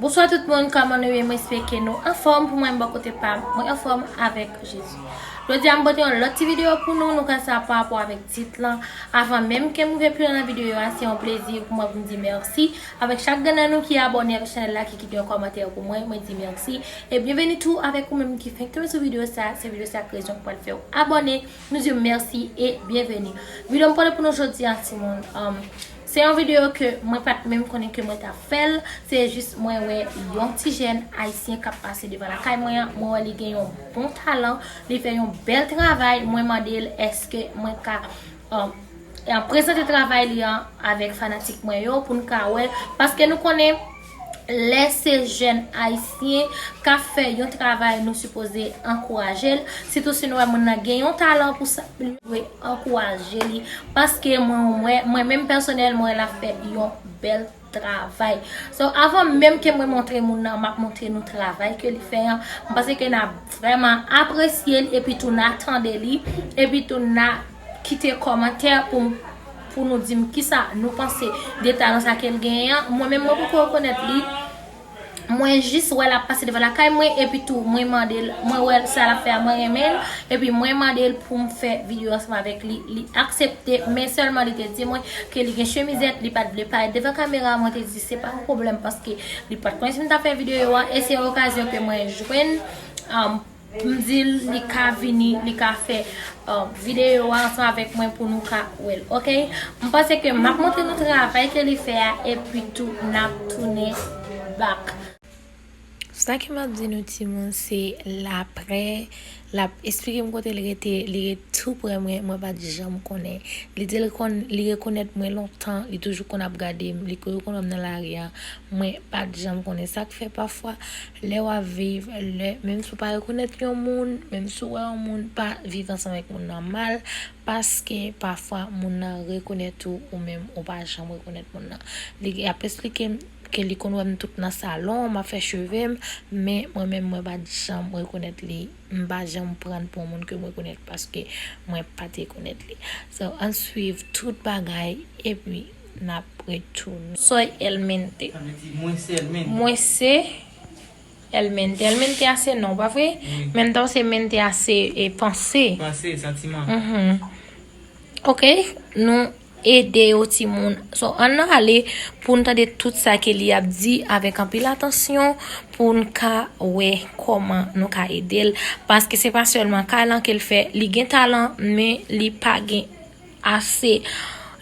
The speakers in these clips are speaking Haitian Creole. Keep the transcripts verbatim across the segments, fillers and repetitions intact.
Bonswa tout moun, kòman nou ye? Mwen espere ke nou anfòm. Pou mwen, bò kote pa m, mwen anfòm avèk Jezi. Jodi a, m pote yon lòt ti videyo pou nou. Nou ka sa pa rapò avèk tit lan. Avan menm ke m rive pi lwen nan videyo a, se yon plezi pou mwen pou m di mèsi avèk chak grenn nan nou ki abòne avèk chanèl la, ki kite yon kòmantè pou mwen. Mwen di mèsi. E byenveni tou avèk ou menm ki fenk tonbe sou videyo sa. Se videyo sa k rezon k pral fè w abòne. Nou di w mèsi e byenveni. Videyo m pote pou nou jodi a, timoun. Um, Se yon videyo ke mwen pa t menm konnen ke mwen t ap fè l. Se jis mwen wè yon ti jèn ayisyen k ap pase devan lakay mwen an. Mwen wè li gen yon bon talan. Li fè yon bèl travay. Mwen mande l èske mwen ka, um, prezante travay li an avèk fanatik mwen yo pou n ka wè. Paske nou konnen lè se jèn ayisyen k ap fè yon travay, nou sipoze ankouraje l. Sitou si nou wè moun nan gen yon talan pou sa, nou dwe ankouraje li. Paske mwen wè, mwen menm pèsonèl, mwen wè l ap fè yon bèl travay. So, avan menm ke mwen montre moun nan, m ap montre nou travay ke li fè an. M panse ke n ap vrèman apresye l, epi tou n a tande li, epi tou n a kite kòmantè pou, pou nou di m kisa nou panse de talan sa ke l genyen an. Mwen menm, mwen poko rekonèt li. Mwen jis wè l ap pase devan lakay mwen, epi tou, mwen mande l, mwen wè sa l ap fè a, mwen renmen l, epi mwen mande l pou m fè videyo ansanm avèk li. Li aksepte, men sèlman li te di mwen ke li gen chemizèt, li pa t vle parèt devan kamera. Mwen te di se pa yon pwoblèm, paske li pa t konnen si m t ap fè videyo a, e se yon okazyon ke mwen jwenn, um, m di l li ka vini, li ka fè, uh, videyo a ansanm avèk mwen pou nou ka wè l, oke? M panse ke m ap montre nou travay ke li fè a, epi tou n ap tounen back. Sa ke m ap di nou timoun, se l ap prè, l ap esplike m kote l rete, li ret tou prè mwen, mwen pa t janm konnen. Li di l konn, li rekonèt mwen lontan, li toujou konn ap gade m, li toujou konn wè m nan lari a, mwen pa t janm konnen. Sa k fè pafwa, lè w ap viv, lè, menm si w pa rekonèt yon moun, menm si w wè yon moun, pa viv ansanm avèk moun nan mal, paske pafwa moun nan rekonèt ou, ou menm ou pa janm rekonèt moun nan. Li ap esplike m ke li konn wè m tout nan salon, m ap fè cheve m, men mwen menm mwen pa t janm rekonèt li, m pa janm pran l pou yon moun ke m rekonèt paske mwen pa t rekonèt li. So, ann swiv tout bagay, epi n ap retounen. Soy el mente. Sa vle di, mwen se el mente. Mwen se el mente. El mente a se non, pa vre? Wi. Menm tan se mente a se, e, panse. Panse, santiman. Mhm. Ok, nou ede yo timoun. So, ann ale pou n tande tout sa ke li ap di avèk anpil atansyon pou n ka wè kòman nou ka ede l. Paske se pa sèlman kay lan ke l fè, li gen talan, men li pa gen ase.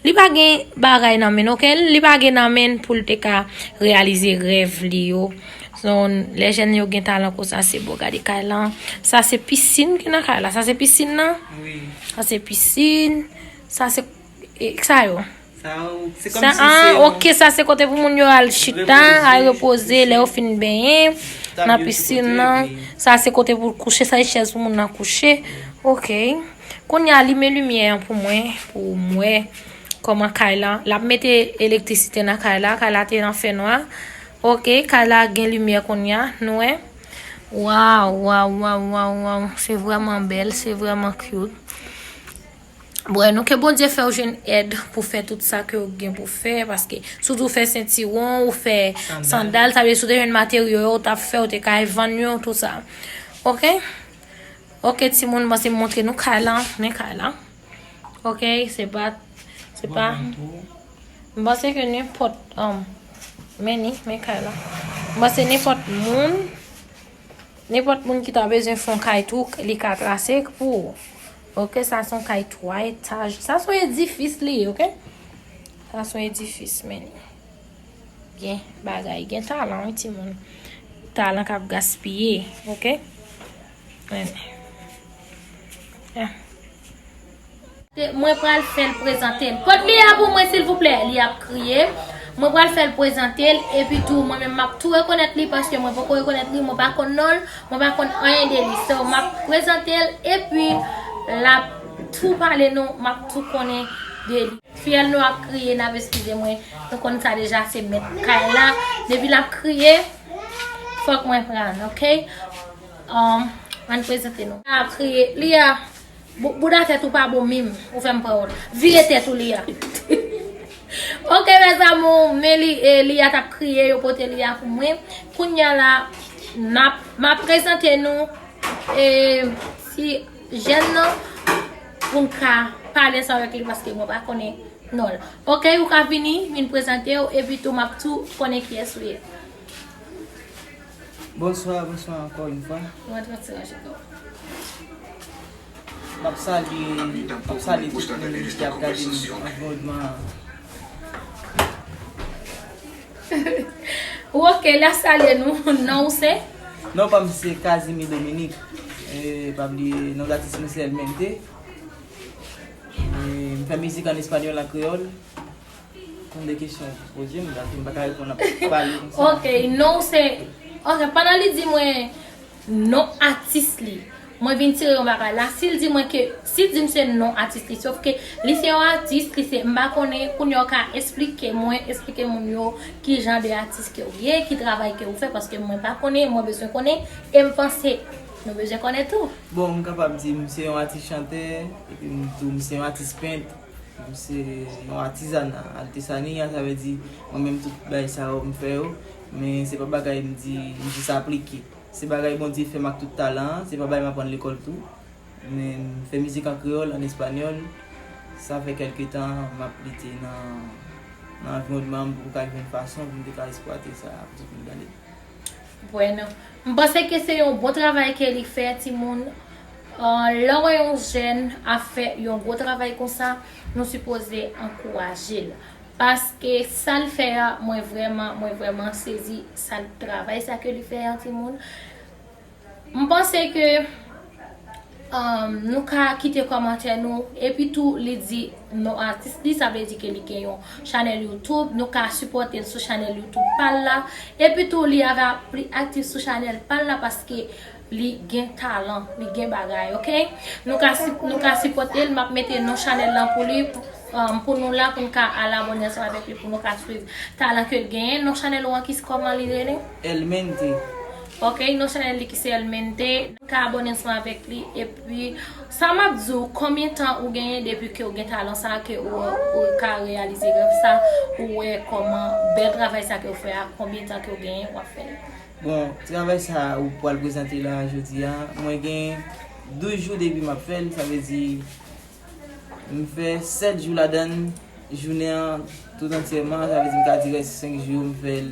Li pa gen bagay nan men l, ok? Li pa gen nan men l pou l te ka reyalize rèv li yo. So, lè jèn yo gen talan konsa, se bon, gade kay lan. Sa se pisin ki nan kay la. Sa se pisin nan? Wi. Sa se pisin. Sa se, e, sa yo? Sa yo, se kòmsi se yon, ok, sa se kote pou moun yo al chita, al repoze, lè yo fin benyen nan pisin nan. Sa se kote pou kouche, sa se chèz pou moun nan kouche. Ok. Kounye a, limen limyè an pou mwen, pou m wè kòman kay la. L ap mete elektrisite nan kay la. Kay la te nan fènwa. Ok, kay la gen limyè kounye a, nou wè. Waw, waw, waw, waw, waw. Se vrèman bèl, se vrèman cute. Bon, nou ke Bondye fè w jwenn èd pou fè tout sa ke w gen pou fè, paske si w tou fè sentiwon, ou fè sandal, sa vle di si w te jwenn materyo yo, ou t ap fè, ou te kay vann yo, tout sa. Ok? Ok, timoun, m panse m montre nou kay lan, men kay lan. Ok, se pa, se pa. M panse ke nenpòt, um, men ni, men kay la. M panse nenpòt moun, nenpòt moun ki ta bezwen fè yon kay tou, li ka trase pou ou. Ok, sa se yon kay twa etaj. Sa se yon edifis li ye, ok? Sa se yon edifis, men ni. Gen bagay, gen talan, wi, timoun. Talan k ap gaspiye, ok? Men. Ah. Mwen pral fè l prezante l. Pot li a pou mwen, silvouplè. Li ap kriye. Mwen pral fè l prezante l. Epi tou, mwen menm, m ap tou rekonèt li paske mwen poko rekonèt li. Mwen pa konn non l. Mwen pa konn anyen de li. So, m ap prezante l. Epi, l ap tou pale nou. M ap tou konnen de li. Fiyèl nou ap kriye, n ap eskize mwen. Nou konn sa deja, se mèt kay la. Depi l ap kriye, fòk mwen pran, ok? Um, ann prezante nou. L ap kriye, Lia, bou-, bouda tèt ou pa bon menm, ou fè m pran w. Vire tèt ou, Lia. Ok, mes amours, men li, e, Lia t ap kriye, yo pote Lia pou mwen. Kounye a la, n ap, m ap prezante nou, e, ti jèn nan, pou n ka pale ansanm avèk li, paske mwen pa konnen non l. Ok, ou ka vini, vin prezante w, epi tou m ap tou konnen kiyès ou ye. Bonswa, bonswa ankò yon fwa. Mwen transe ranje kò. M ap salye, m ap salye tout moun ki ap gade m nan moman an. Ou ok, l ap salye nou. Non, ou se? Non pa m se Casimir Dominique. E, pa bliye, non datis mwen se El Mente. E, m fè mizik an espanyòl, an kreyòl. Konn de kesyon ou poze m, paske m pa ka reponn ap pale konsa. Ok, non, se, ok, pandan li di mwen non atis li, mwen vin tire yon bagay la. Si l di mwen ke, si l di m se non atis li, sòf ke li se yon atis, li se, m pa konnen, kounye a w ka esplike mwen, esplike moun yo ki jan de atis ke w ye, ki travay ke w fè, paske mwen pa konnen, mwen bezwen konnen, e m panse nou bezwen konnen tou. Bon, m kapab di m se yon atis chantè, epi m tou m se yon atis pent. Se yon atizana, artesanía, sa vle di, mwen menm tout bagay sa yo m fè yo, men se pa bagay m di m jis aplike. Se bagay Bondye fè m ak tout talan an, se pa bagay m aprann lekòl tou. Men m fè mizik an kreyòl, an espanyòl, sa fè kèlke tan m ap lite nan, nan anviwònman m pou m ka jwenn fason pou m te ka eksplwate sa pou tout moun gade. Bueno, m panse ke se yon bon travay ke li fè, timoun. Ah, lè w wè yon jèn ap fè yon gwo travay konsa, nou sipoze ankouraje l. Paske sa l fè a, mwen vrèman, mwen vrèman sezi sa l, travay sa ke li fè a, timoun. M panse ke, um, nou ka kite kòmantè nou. Epi tou, li di non atis li, sa vle di ke li gen yon chanèl YouTube. Nou ka sipòte l sou chanèl YouTube pa l la. Epi tou, li ava pli aktif sou chanèl pa l la paske li gen talan, li gen bagay, ok? Nou ka si-, nou ka sipòte l, m ap mete non chanèl lan pou li, um, pou nou la, pou n ka al abòne ansanm avèk li, pou nou ka swiv talan ke l genyen. Non chanèl ou an, ki, kòman li rele? El Mente. Ok, non chanèl li ki se El Mente. Ka abòne ansanm avèk li. Epi, sa m ap di w, konbyen tan ou genyen depi ke w gen talan sa, ke ou, ou ka reyalize rèv sa, ou wè kòman bèl travay sa ke w fè a, konbyen tan ke w genyen w ap fè l? Bon, travay sa ou pral prezante la jodi a, mwen gen douz jou depi m ap fè l, sa vle di m fè sèt jou ladan l, jounen an tout antyèman, sa vle di m ka di rès senk jou m fè l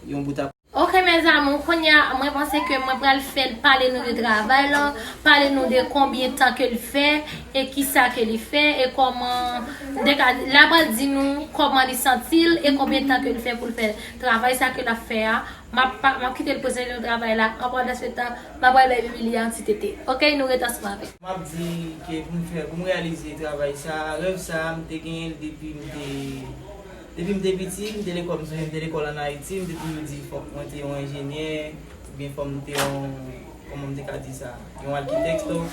yon bout ap Ok, mes amours, kounye a, mwen panse ke mwen pral fè l pale nou de travay lan, pale nou de konbyen tan ke l fè, e kisa ke li fè, e kòman, m te ka, l ap pral di nou kòman li santi l, e konbyen tan ke l fè pou l fè travay sa ke l ap fè a. M ap pa, m ap kite l prezante nou travay la, an pandan se tan, m ap pral bay Bibi li an ti tete. Ok, nou ret ansanm avèk. M ap di ke pou m fè, pou m reyalize travay sa, rèv sa, m te genyen l depi m te Depi m te piti, m te lekòl, m sonje m te lekòl ann Ayiti, m te toujou di fòk mwen te yon enjenyè, oubyen fòk m te yon, kòman m te ka di sa, yon akitèk tou.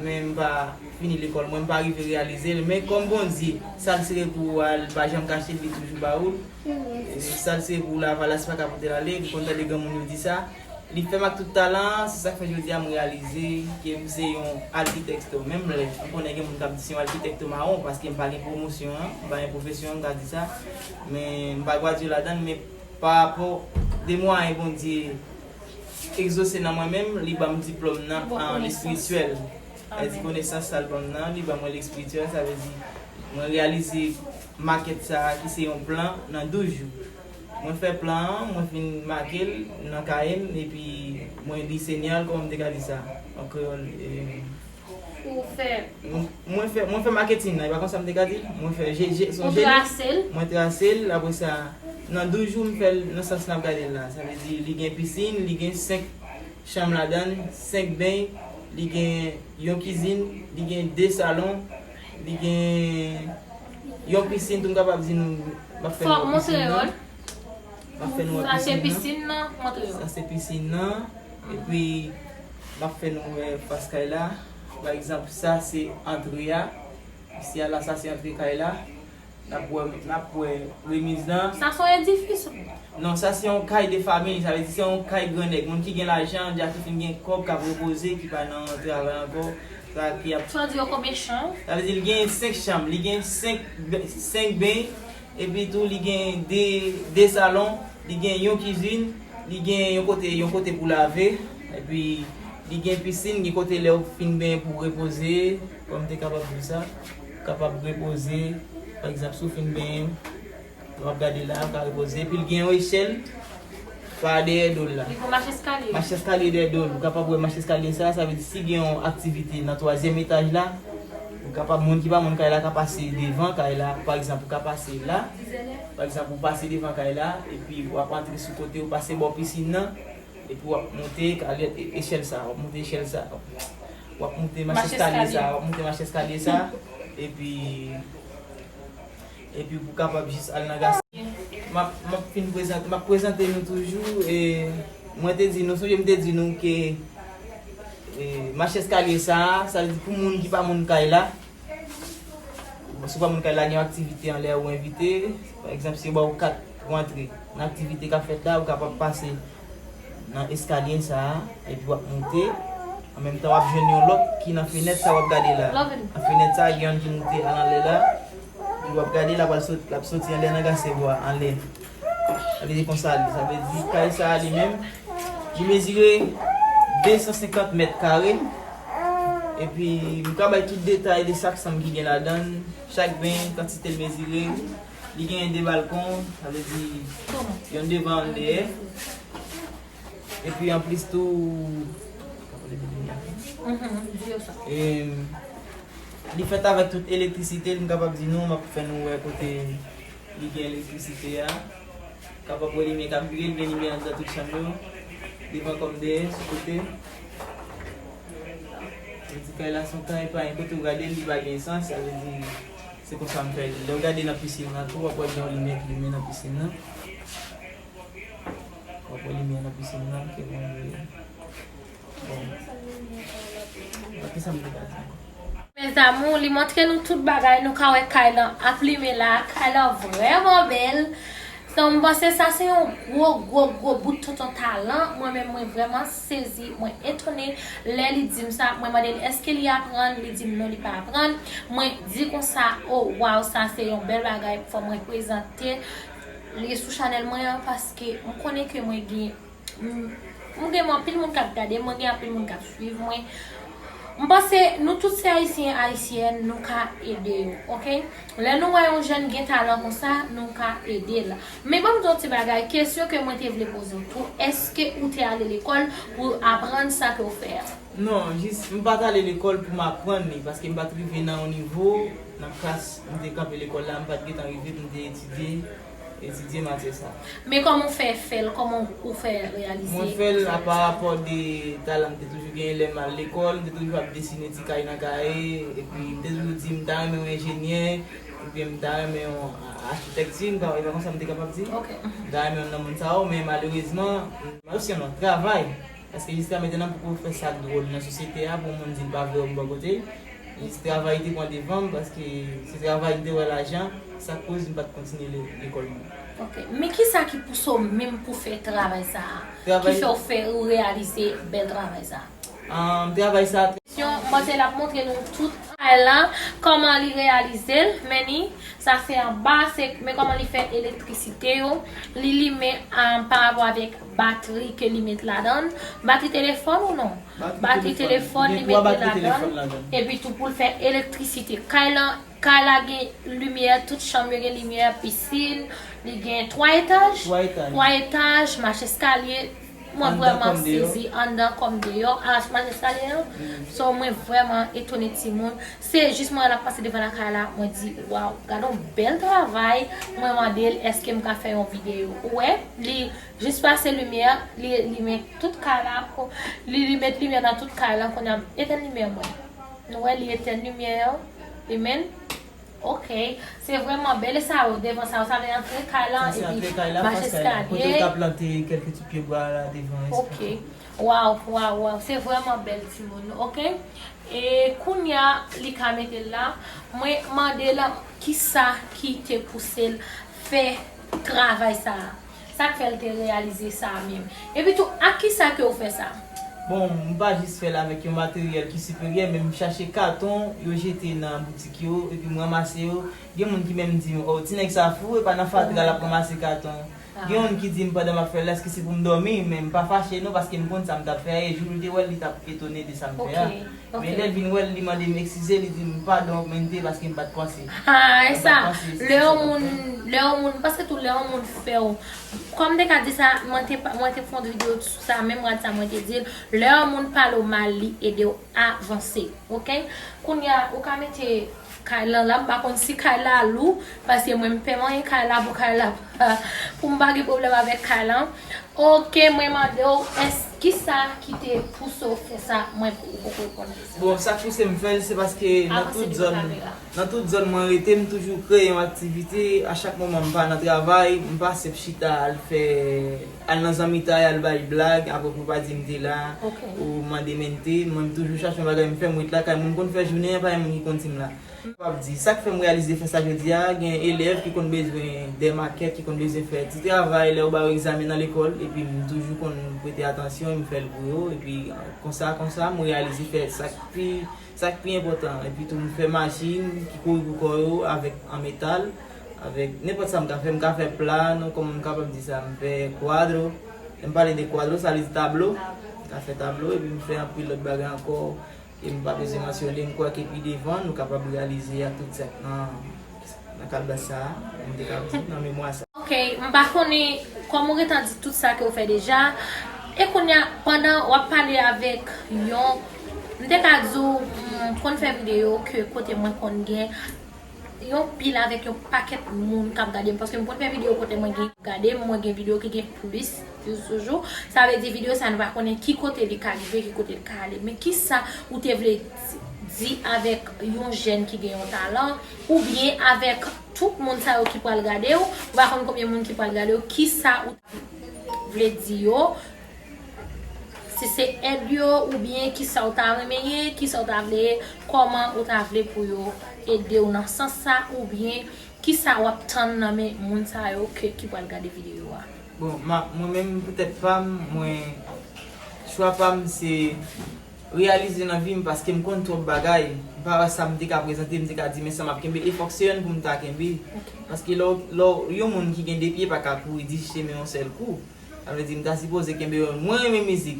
Men m pa fini lekòl mwen, m pa rive reyalize l. Men kòm Bondye, sa l sere pou ou a, li pa janm kache l, li toujou ba ou l. E sa l sere pou ou la, Valas pa ka pote l ale, m konn tande granmoun yo di sa. Li fè m ak tout talan an, se sa k fè jodi a m reyalize ke m se yon akitèk tou. Menm lè m konnen gen moun k ap di se yon akitèk tou mawon, paske m pa gen pwomosyon an, m pa gen pwofesyon an, m ka di sa. Men m pa gradye ladan l, men pa rapò de mwayen Bondye egzose nan mwen menm, li ban m diplòm nan an espirityèl. Sa vle di konesans sa l ban m nan, li ban mwen l espirityèl, sa vle di mwen reyalize makèt sa a ki se yon plan nan douz jou. Mwen fè plan an, mwen fin make l nan kaye m, epi mwen li Senyè l, kòman m te ka di sa an kreyòl, e, Ou fè. Mwen, mwen fè, mwen fè maketin nan, e pa konsa m te ka di l? Mwen fè je, je, se yon Ou jeni. Trase l? Mwen trase l, apre sa, nan douz jou, m fè l nan sans n ap gade l la. Sa vle di, li gen pisin, li gen senk chanm ladan l, senk beny, li gen yon kizin, li gen de salon, li gen yon pisin tou, m kapab di nou, m ap fè nou wè pisin nan. M ap fè nou wè pisin nan. Sa se pisin nan, montre yo. Sa se pisin nan, epi m ap fè nou wè fas kay la. Pa egzanp, sa se antre a. Isi a la, sa se antre kay la. N ap wè, n ap wè remiz lan. Sa se yon edifis? Non, sa se yon kay de fanmi, sa vle di se yon kay gran nèg. Moun ki gen lajan, deja ki fin gen kòb, k ap repoze, ki pa nan travay ankò. Sa ki ap Sa di yo konbyen chanm? Sa vle di li gen senk chanm, li gen senk, senk beny, Epi tou, li gen de, de salon, li gen yon kizin, li gen yon kote, yon kote pou lave, epi li gen pisin, gen kote lè w fin benyen pou repoze, kòm m te kapab di w sa, ou kapab repoze, pa egzanp, si w fin benyen, w ap gade la, ou ka repoze, epi l gen yon echèl, pa dèyè do l la. Li gon mach eskalye. Mach eskalye dèyè do l. Ou kapab wè mach eskalye sa, sa vle di si gen yon aktivite nan twazyèm etaj la, ou kapab, moun ki pa moun kay la ka pase devan kay la. Pa egzanp, ou ka pase la. Pa egzanp, ou pase devan kay la, epi w ap antre sou kote, ou pase bò pisin nan, epi w ap monte, ale, e, echèl sa, w ap monte echèl sa. W ap monte mach eskalye sa, w ap monte mach eskalye sa, epi Epi pou kapab jis al nan gason. M ap, m ap fin prezante, m ap prezante nou toujou. E mwen te di nou, sonje m te di nou ke e, mach eskalye sa a, sa vle di pou moun ki pa moun kay la. Si w pa moun kay la, gen yon aktivite anlè ou envite. Pa egzanp, si yo ba w kat pou antre nan aktivite k ap fèt la, ou kapab pase nan eskalye sa a, epi w ap monte. An menm tan, w ap jwenn yon lòt ki nan fenèt sa w ap gade la. Nan fenèt sa a, gen youn ki moute al anlè la. Epi w ap gade, l ap al sot-, l ap soti anlè nan gasebwa, anlè. Sa vle di konsa li. Sa vle di kay sa a li menm, li mezire de san senkant mèt kare. Epi, m ka bay tout detay de sak sanm ki gen ladan l, chak ben, kantite l mezire. Li gen de balkon, sa vle di, youn devan, youn dèyè. Epi anplis tou, Mhm, di yo sa. e, li fèt avèk tout elektrisite, m kapab di nou, m ap fè nou wè kote li gen elektrisite a. Kapab wè limyè k ap vire, l gen limyè anndan tout chanm yo, devan kòm dèyè, sou kote. Sa vle di kay la se yon kay pa gen kote w gade l, li pa gen esans, sa vle di se konsa m fè l. Lè w gade nan pisin nan tou, w ap wè gen yon limyè ki limen nan pisin nan. W ap wè limyè nan pisin nan, ke bon, bon. Bon, kisa m te ka di ankò? Mes amours, li montre nou tout bagay, nou ka wè kay lan ap limen la, kay lan vrèman bèl. So, m panse sa se yon gwo, gwo, gwo bout tonton talan. Mwen menm, mwen vrèman sezi, mwen etone lè li di m sa. Mwen mande l èske li aprann, li di m non, li pa aprann. Mwen di konsa, oh, waw, sa se yon bèl bagay, fò mwen prezante li sou chanèl mwen an, paske m konnen ke mwen gen, m, m gen anpil moun k ap gade m, mwen gen anpil moun k ap swiv mwen. M panse nou tout se ayisyen, ayisyèn, nou ka ede yo, oke? Lè nou wè yon jèn gen talan konsa, nou ka ede l. Men ban m di w yon ti bagay, kesyon ke mwen te vle poze w tou, èske ou te ale lekòl pou aprann sa ke w fè a? Non, jis, m pa t ale lekòl pou m aprann li, paske m pa t rive nan yon nivo, nan klas, m te kanpe lekòl la, m pa t gentan rive pou m te etidye, etidye matyè sa. Men kòman w fè fè l, kòman w fè reyalize? Mwen fè l a pa rapò de talan m te toujou genyen lè m al lekòl, m te toujou ap desine ti kay nan kaye, epi m te toujou di m ta renmen yon enjenyè, oubyen m ta renmen yon a-, achitèkti, m pa, e pa konsa m te kapab di. M ta renmen youn nan moun sa yo, men malerezman, m al osi yon lòt travay. Paske jiska mentnan m poko fè sa k dwòl nan sosyete a pou yon moun di l pa vle wè m bò kote l. Jis travay te pran devan m, paske se travay m te wè lajan, sa k koz m pa t kontinye le-, lekòl mwen. Ok. Men kisa ki pouse w menm pou fè travay sa a? Ki fè w fè, ou reyalize bèl travay sa a? Ahn, travay sa a. Kesyon, m panse l ap montre nou tout kay la, kòman li reyalize l, men ni, sa se anba, se, men kòman li fè elektrisite yo, li limen, ahn, pa rapò avèk batri ke li met ladan l. Batri telefòn ou non? Batri telefòn, li mete ladan l. Epi tou pou l fè elektrisite. Kay lan, kay la gen limyè, tout chanm yo gen limyè, pisin, li gen twa etaj. Twa etaj. Twa etaj, mach eskalye. Mwen vrèman sezi anndan kòm deyò. A, mach eskalye an. So, mwen vrèman etone timoun. Se jis mwen wè l ap pase devan lakay la, mwen di, waw, gad on bèl travay. Mwen mande l, èske m ka fè yon videyo? Ou wè, li jis pase limyè, li limen tout kay la, li, li met limyè nan tout kay la, kounye a m etèn limyè mwen. Nou wè, li etèn limyè an, li men, ok, se vrèman bèl, e sa yo, devan sa yo, sa vle antre kay la, epi mach eskalye. Kote yo ta plante kèlke ti pye bwa la devan. Ok, waw, waw, waw, se vrèman bèl timoun, ok. E kounye a, li ka mete l la. Mwen mande l kisa ki te pouse l fè travay sa a. Sa k fè l te reyalize sa a menm. Epi tou, ak kisa ke w fè sa? Bon, m pa jis fè l avèk yon materyèl ki siperyè, men m chache katon yo jete nan boutik yo, epi m ranmase yo. Gen moun ki menm di m, "O, ti nèg sa fou, e pa nan fatra l ap ranmase katon." Gen youn ki di m pandan m ap fè l, èske se pou m dòmi, men m pa fache non, paske m konn sa m t ap fè a, e jou l te wè l, li t ap etone de sa m fè a. Men lè l vin wè l, li mande m eskize, li di m, "Padon, men te paske m pa t panse." Ah, e sa. Lè yon moun, lè yon moun, paske tou lè yon moun fè w, kòm m te ka di sa, mwen te, mwen te fè yon videyo sou sa, menm rad sa mwen te di l, lè yon moun pale w mal, li ede w avanse, oke? Kounye a, ou ka mete kay lan la, m pa konn si kay la lou, paske mwen m pè manyen kay la pou kay la pa, pou m pa gen pwoblèm avèk kay lan. Oke, mwen mande w, èske kisa ki te pouse w fè sa? Mwen, ou poko reponn kesyon. Bon, sa k pouse m fè l, se paske nan tout zòn, nan tout zòn mwen rete, m toujou kreye yon aktivite. A chak moman m pa nan travay, m pa senp chita al fè, al nan zanmitay, al bay blag, apre pou pa di m te la, ou mande m te, mwen m toujou chache yon bagay m fè, m ret lakay mwen, m konn fè jounen an, pa gen moun ki konn si m la. M p ap di, sa k fè m reyalize fè sa jodi a, gen elèv ki konn bezwen de makèt, ki konn bezwen fè ti travay, lè yo ba yo egzamen nan lekòl, epi m toujou konn prete atansyon, m fè l pou yo, epi konsa, konsa, m reyalize fè sa k pi, sa k pi enpòtan. Epi tou, m fè machin ki kouri pou kò yo avèk, an metal, avèk nenpòt sa m ka fè, m ka fè plano, kòman m kapab di sa, m fè kwadro. Lè m pale de kwadro, sa vle di tablo. M ka fè tablo, epi m fè anpil lòt bagay ankò. E m pa bezwen mansyone, m kwè ke pi devan, nou kapab reyalize ak tout sa k nan, nan kalbas sa a, m te ka di, nan memwa sa a. Ok, m pa konnen kòman w gentan di tout sa ke w fè deja. E kounye a, pandan w ap pale avèk yon, m te ka di w, m konn fè videyo ke kote mwen konn gen yon pil avèk yon pakèt moun k ap gade m, paske m konn fè videyo kote mwen gen gade m, mwen gen videyo ki gen plis views toujou. Sa vle di videyo sa nou pa konnen ki kote li ka rive, ki kote li ka ale. Men kisa ou te vle di, di avèk yon jèn ki gen yon talan, oubyen avèk tout moun sa yo ki pral gade w, ou pa konn konbyen moun ki pral gade w, kisa ou vle di yo, si se èd yo, oubyen kisa w ta renmen ye, kisa w ta vle ye, kòman ou ta vle pou yo ede w nan sans sa, oubyen kisa w ap tann nan men moun sa yo ke, ki pral gade videyo a? Bon, m ap, mwen menm, pou tèt pa m, mwen, chwa pa m, se reyalize nan vi m, paske m konn twòp bagay. M pa wè sa m te ka prezante, m te ka di, men sa m ap kenbe, e fòk se yonn pou m ta kenbe. Ok. Paske lè w, lè w, yon moun ki gen de pye pa ka kouri dis chemen yon sèl kou. Sa vle di, m ta sipoze kenbe yonn. Mwen renmen mizik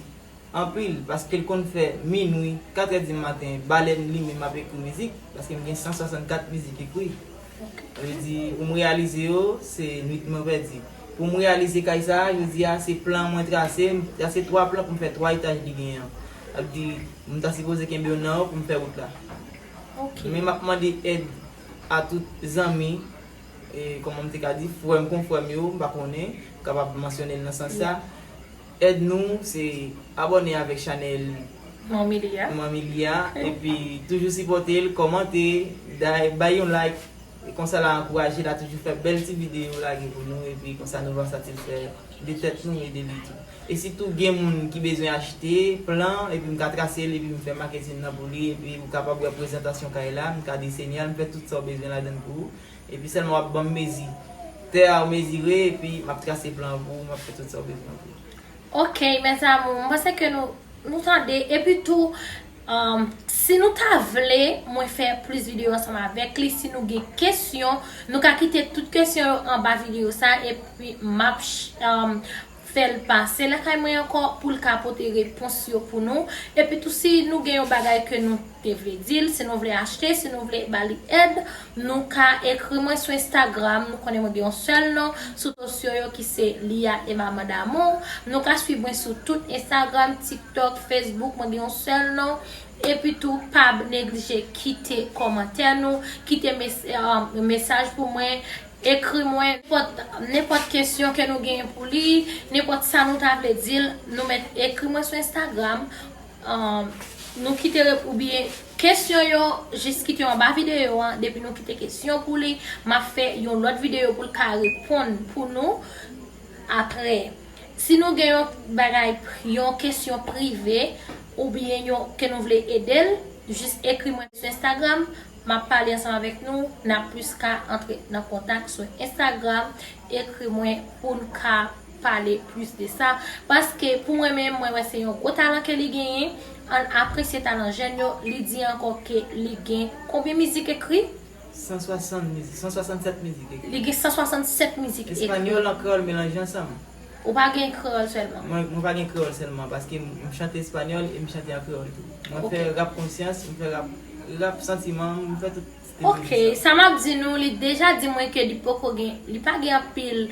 anpil, paske l konn fè minwi, katrè di maten, balèn limen, m ap ekri mizik, paske m gen san swasannkat mizik ekri. Sa vle di, pou m reyalize yo, se nwit mwen pèdi. Pou m reyalize kay sa a, jodi a, se plan mwen trase, m trase twa plan pou m fè twa etaj li genyen an. Sa vle di, m ta sipoze kenbe yonn nan yo pou m fè wout la. Ok. Men m ap mande èd a tout zanmi, e, kòman m te ka di, frè m, konfrè m yo, m pa konnen, m kapab mansyone l nan sans sa. Èd nou, se abòne avèk chanèl Manmi Lia. Manmi Lia, epi toujou sipòte l, kòmante, day, bay yon like. E konsa l a ankouraje l a toujou fè bèl ti videyo lage pou nou, epi konsa nou va satisfè de tèt nou e de li tou. E sitou gen moun ki bezwen achte plan, epi m ka trase l, epi m fè maketin nan pou li, epi ou kapab wè prezantasyon kay la, m ka desene l, m fè tout sa w bezwen ladan l pou ou. Epi sèlman w ap ban m mezi tè a, w mezire, epi m ap trase plan an pou ou, m ap fè tout sa w bezwen pou ou. Ok, mes amours, m panse ke nou, nou tande. Epi tou, um, si nou ta vle mwen fè plis videyo ansanm avèk li, si nou gen kesyon, nou ka kite tout kesyon yo anba videyo sa, epi m ap ch-, um, fè l pase lakay mwen ankò pou l ka pote repons yo pou nou. Epi tou, si nou gen yon bagay ke nou te vle di l, si nou vle achte, si nou vle ba li èd, nou ka ekri mwen sou Instagram. Nou konnen mwen gen yon sèl non sou sosyo yo ki se Lia Emma Mann Amour. Nou ka swiv mwen sou tout Instagram, TikTok, Facebook. Mwen gen yon sèl non. Epi tou, pa neglije kite kòmantè nou, kite mes-, eh, mesaj pou mwen, ekri mwen nenpòt, nenpòt kesyon ke nou genyen pou li, nenpòt sa nou ta vle di l, nou mèt ekri mwen sou Instagram. Um, nou kite rep-, oubyen kesyon yo, jis kite yo anba videyo an. Depi nou kite kesyon pou li, m ap fè yon lòt videyo pou l ka reponn pou nou apre. Si nou gen yon bagay, yon kesyon prive, oubyen yon, ke nou vle ede l, jis ekri mwen sou Instagram, m ap pale ansanm avèk nou, n ap plis ka antre nan kontak sou Instagram, ekri mwen pou n ka pale plis de sa. Paske pou mwen menm, mwen wè se yon gwo talan ke li genyen. Ann apresye talan jèn yo. Li di ankò ke li gen konbyen mizik ekri? San swasant mizik, san swasannsèt mizik ekri. Li gen san swasannsèt mizik ekri. Espanyòl an kreyòl melanje ansanm. Ou pa gen kreyòl sèlman? Mwen, mwen pa gen kreyòl sèlman, paske m, m chante espanyòl e m chante an kreyòl tou. Mwen Ok. Fè rap konsyans, m fè rap, rap santiman, m fè tout stil Ok, mizik sa. Sa m ap di nou, li deja di mwen ke li poko gen, li pa gen anpil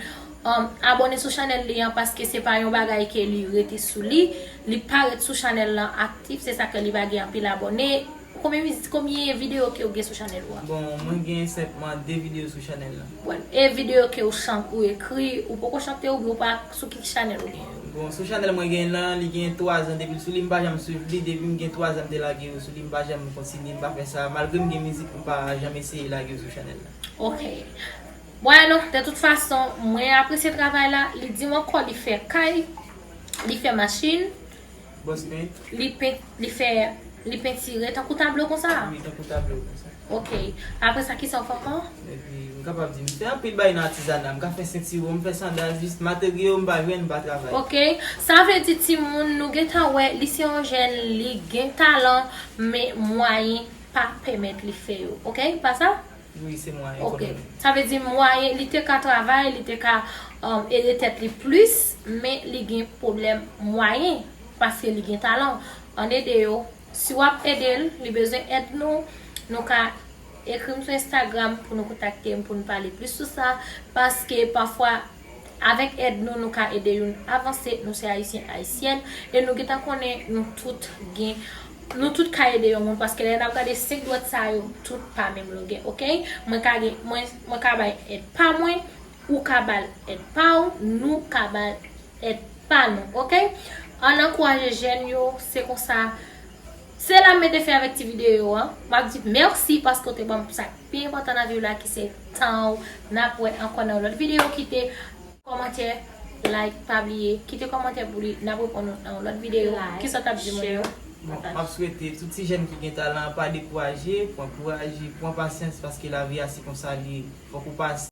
um, abòne sou chanèl li an, paske se pa yon bagay ke li rete sou li. Li pa ret sou chanèl lan aktif, se sa ke li pa gen anpil abòne. Konbyen miz- konbyen videyo ke w gen sou chanèl ou a? Bon, mwen gen senpman de videyo sou chanèl lan. Bon, e videyo ke w chante, ou ekri, ou poko chante oubyen ou pa sou ki chanèl ou gen yo? Bon, sou chanèl mwen gen lan, li gen twa zan depi l sou li, m pa janm swiv li, depi m gen twa zan m te lage yo sou li, m pa janm kontinye, m pa fè sa, malgre m gen mizik, m pa janm eseye lage yo sou chanèl lan. Ok. Bueno, de tout fason, mwen apresye travay la, li di m ankò li fè kay, li fè machin, Boss Paint, li pen, li fè, li pentire tankou tablo konsa. Wi, tankou tablo konsa. Ok. Apre sa, kisa w fè ankò? Epi, m kapab di, m fè anpil bagay nan atizana, m ka fè sentiwon, m fè sandal, jis materyo m pa jwenn, m pa travay. Ok. Sa vle di timoun, nou gentan wè, li se yon jèn, li gen talan, men mwayen pa pèmèt li fè yo. Ok? Pa sa? Wi, se mwayen Ok. kanmenm. Sa vle di mwayen, li te ka travay, li te ka um, ede tèt li plis, men li gen pwoblèm mwayen, paske li gen talan. Ann ede yo. Si w ap ede l, li bezwen èd nou, nou ka ekri m sou Instagram pou nou kontakte m, pou nou pale plis sou sa, paske pafwa, avèk èd nou, nou ka ede youn avanse, nou se ayisyen, ayisyèn, e nou gentan konnen nou tout gen, nou tout ka ede yon moun, paske lè n ap gade senk dwèt sa yo, tout pa menm longè, ok? Mwen ka gen, mwen, mwen ka bay èd pa mwen, ou ka bay èd pa w, nou ka bay èd pa nou, ok? Ann ankouraje jèn yo, se konsa. Se la m mete fen avèk ti videyo an. M ap di mèsi paske w te ban m sa k pi enpòtan nan vi w la, ki se tan w. N ap wè ankò nan yon lòt videyo. Kite kòmantè, like, pa bliye. Kite kòmantè pou li, n ap reponn ou nan yon lòt videyo. Like, Kisa w t ap di moun yo? share, Bon, m ap swete tout ti jèn ki gen talan, pa dekouraje, pran kouraj, pran pasyans, paske lavi a se konsa li ye. Fòk ou pase.